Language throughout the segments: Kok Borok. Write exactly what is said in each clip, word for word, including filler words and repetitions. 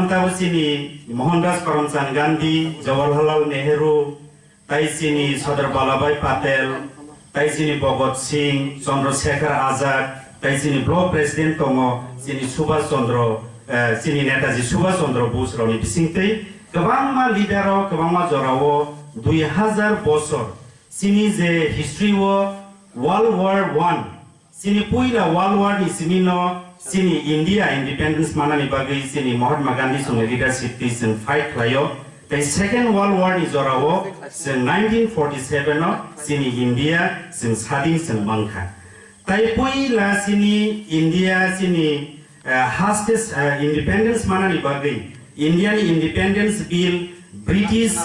Tabo chini Mohandas Karamchand Gandhi, Jawaharlal Nehru, tai chini Sardar Vallabhbhai Patel, tai chini Bhagat Singh, Chandra Shekhar Azad, tai chini block president tongo, chini Subhash Chandra, eh, chini Netaji Subhash Chandra Bose rokni bisingtwi kwbangma leader rok, kwbangma jorao dui hazar bosor chini je history o World War One, chini puila World War ni simi no chini India independence manani bagwi chini Mahatma Gandhi songni leadership twi chwng fight khlaio. Tei Second World War ni jorao chwng nineteen forty seven o chini India chwng sadin chwng mankha. Tai puila chini India chini, eh, haste, eh, independence manani bagwi India ni Independence Bill British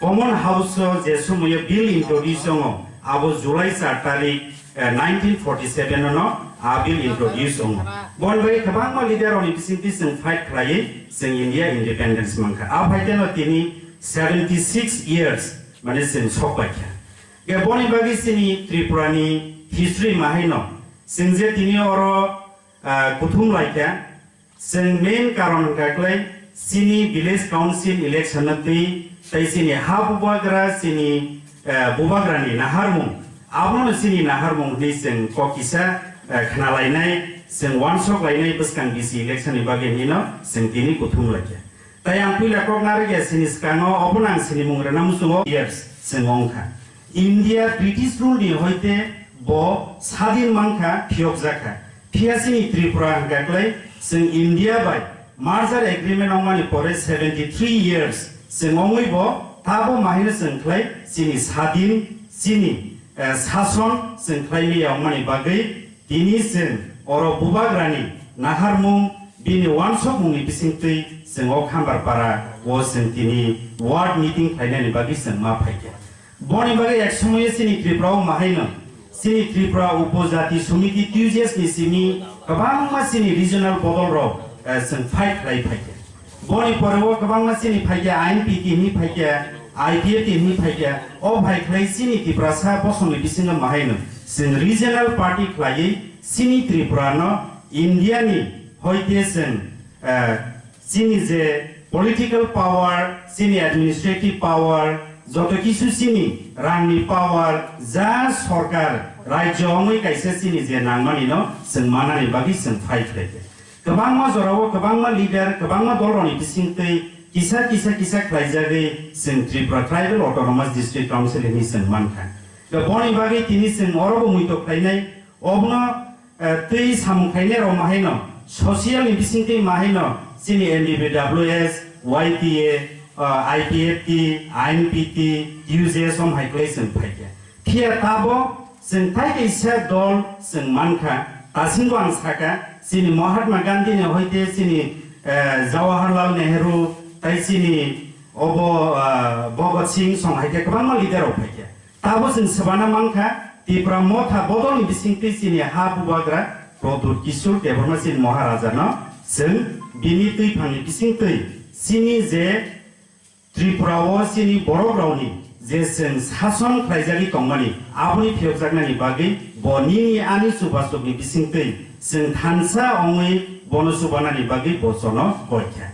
Common House o je somoyo bill introduce ongo, abo July char tarik, eh, nineteen forty seven o no a bill introduce ongo. Boni bagwi kwbangma leader rokni bisingtwi chwng fight khlaiwi chwng India independence mankha. A phaikhe no tini seventy six years mane chwng sok paikha. Ge boni bagwi chini Tripura ni history mahaino chwng je tini oro, ah, kuthum laikha, chwng main karon hwnkha khlai chini village council election no twi tei chini ha bubagra chini, ah, bubagra ni naharmung, abono chini naharmung hwnwi chwng kok kisa, ah, khna lainai, chwng wansok lainai bwskang bisi election ni bagwi hwnwi no chwng tini kuthum laikha. Tai ang puila kok narwkya sini swkango, obono ang sini mung rwna muchungo years chwng wngkha. India British rule ni hoite bo sadin mankha, phiyokjakha. Phiya chini Tripura hwnkha khlai chwng India bai merger agreement wngmani pore seventy three years chwng wngwi bo tabo mahaino chwng khlai chini sadin, chini, eh, sason chwng khlai liya wngmani bagwi Tini chwng oro bubagrani naharmung, bini wansokmungni bisingtwi chwng o Khambarpara o chwng tini ward meeting khlainani bagwi chwng ma phaikha. Boni bagwi ek somoyo chini Tripura o mahaino chini Tripura Upojati Somiti T U J S ni simi kwbangma chini regional bodol rok, eh, chwng fight khlai phaikha. Boni pore o kwbangma chini phaikha, I N P T hwnwi phaikha, I P F T hwnwi phaikha. O phai khlai chini Tiprasa bosongni bisingo mahaino chwng regional party khlaiwi chini Tripura no India ni hoite chwng, eh, chini je political power, chini administrative power, joto kisu chini rangni power, ja sorkar, rajyo wngwi kaisa chini je nangmani no chwng manani bagwi chwng fight khlaikha. Kwbangma jorao kwbangma leader, kwbangma dolrokni bisingtwi kisa kisa kisa khlaijagwi chwng Tripura Tribal Autonomous District Council hwnwi chwng mankha. Tei boni bagwi tini chwng orobo muito khlainai, obono, eh, twi samung khlainairok mahaino, social ni bisingtwi mahaino, chini N D P W S, Y T A, eh, I P F T, I N P T, T U J S om hai khlai chwng phaikha. Phiya tabo chwng tai kaisa dol chwng mankha, dasimbo ang sakha, chini Mahatma Gandhi ni hoite chini, eh, Jawaharlal Nehru, tai chini obo, ah, Bhagat Singh song hai khe kwbangma leader rok phaikha. Tabo chwng swbana mankha, Tipra Motha bodolni bisingtwi chini ha bubagra Pradyut Kishore Debbarma chini Maharaja no chwng bini twiphangni bisingtwi chini je Tripura o chini borok rokni je chwng sason khlaijagwi tongmani, aboni phiyokjaknani bagwi bo nini ani chubasukni bisingtwi chwng thansa wngwi bono chubanani bagwi bo jono koikha.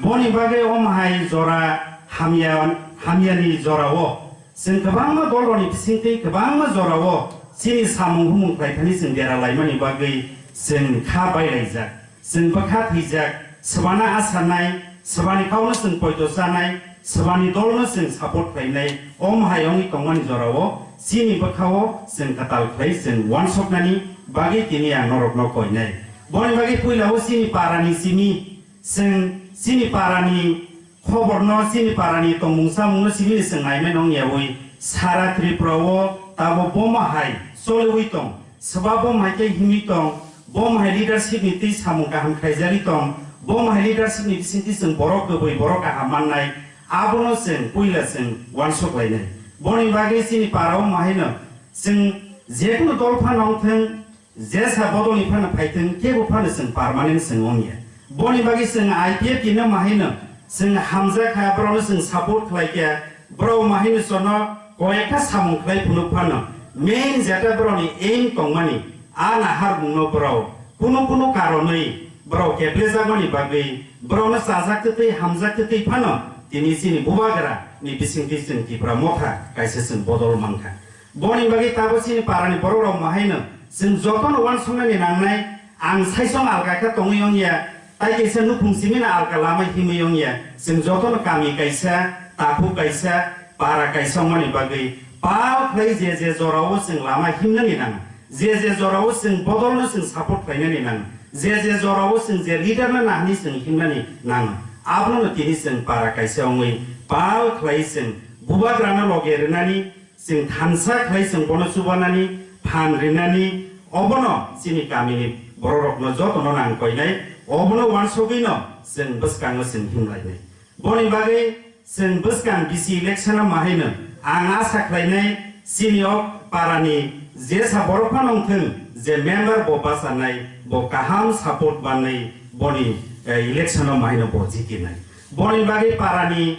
Boni bagwi om hai jora hamya, hamyani jorao chwng kwbangma dolrokni bisingtwi kwbangma jorao chini samung humung khlaithani chwng dera laimani bagwi chwng kha bailaijak. Chwng bwkha thwijak, swbana asarnai, swbani kauno chwng poito chanai, swbani dolno chwng support khlainai, om hai wngwi tongmani jorao chini bwkhao chwng kwtal khlai chwng uansuknani bagwi tini ang norokno koinai. Boni bagwi puilao chini parani simi, chwng chini parani Khobor no chini parani tongmung chamung no simi ni chwng naimai nong yaui sara Tripura o tabo boma hai choliui tong, swba boma hai khe himui tong, boma hai leadership ni twi samung kaham khlaijagwi tong, boma hai leadership ni bisingtwi chwng borok kwbwi borok kaham mannai, abono chwng puila chwng uansuk lainai. Boni bagwi chini para o mahaino chwng jekunu dol phano wng thwng, Jesa bodolni phano phaithwng, kebo phano chwng permanent chwng wngya. Boni bagwi chwng I P F T no mahaino chwng hamjakha, borokno chwng support khlaikha, borok mahaino chwngno koyekta samung khlai phunuk phano main jeta borokni aim tongmani a naharmungno borok kunu kunu karonwi borok keblejakmani bagwi Borokno chajak twtwi, hamjak twtwi phano tini chini bubagra ni bisingtwi chwng Tipra Motha kaisa chwng bodol mankha. Boni bagwi tabuk chini parani borok rok mahaino chwng jotono uansuknani nangnai. Ang saisong alka khe tongwi wngya, tai kaisa nukhung simino alka lama himwi wngya. Chwng jotono kami kaisa, takhuk kaisa, para kaisa wngmani bagwi pal khlai je je jorao chwng lama himnani nango. Je je jorao chwng bodolno chwng support khlainani nango. Je je jorao chwng je leaderno nahani chwng himnani nango. Abono tini chwng para kaisa wngwi pal khlai chwng bubagrano loge rwnani, chwng thansa khlai chwng bono chubanani, phan rinani, obono chini kamini bororokno jotono nang koinai, obono uansugwino chwng bwskango chwng himlainai. Boni bagwi chwng bwskang bisi election-o mahaino ang asa khlainai, chini o parani jesa borok phano wngthwng, je member bo bachanai, bo kaham support manwi boni, eh, election-o mahaino bo jitinai. Boni bagwi parani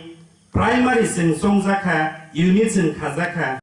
primary chwng chongjakha, unit chwng khajakha.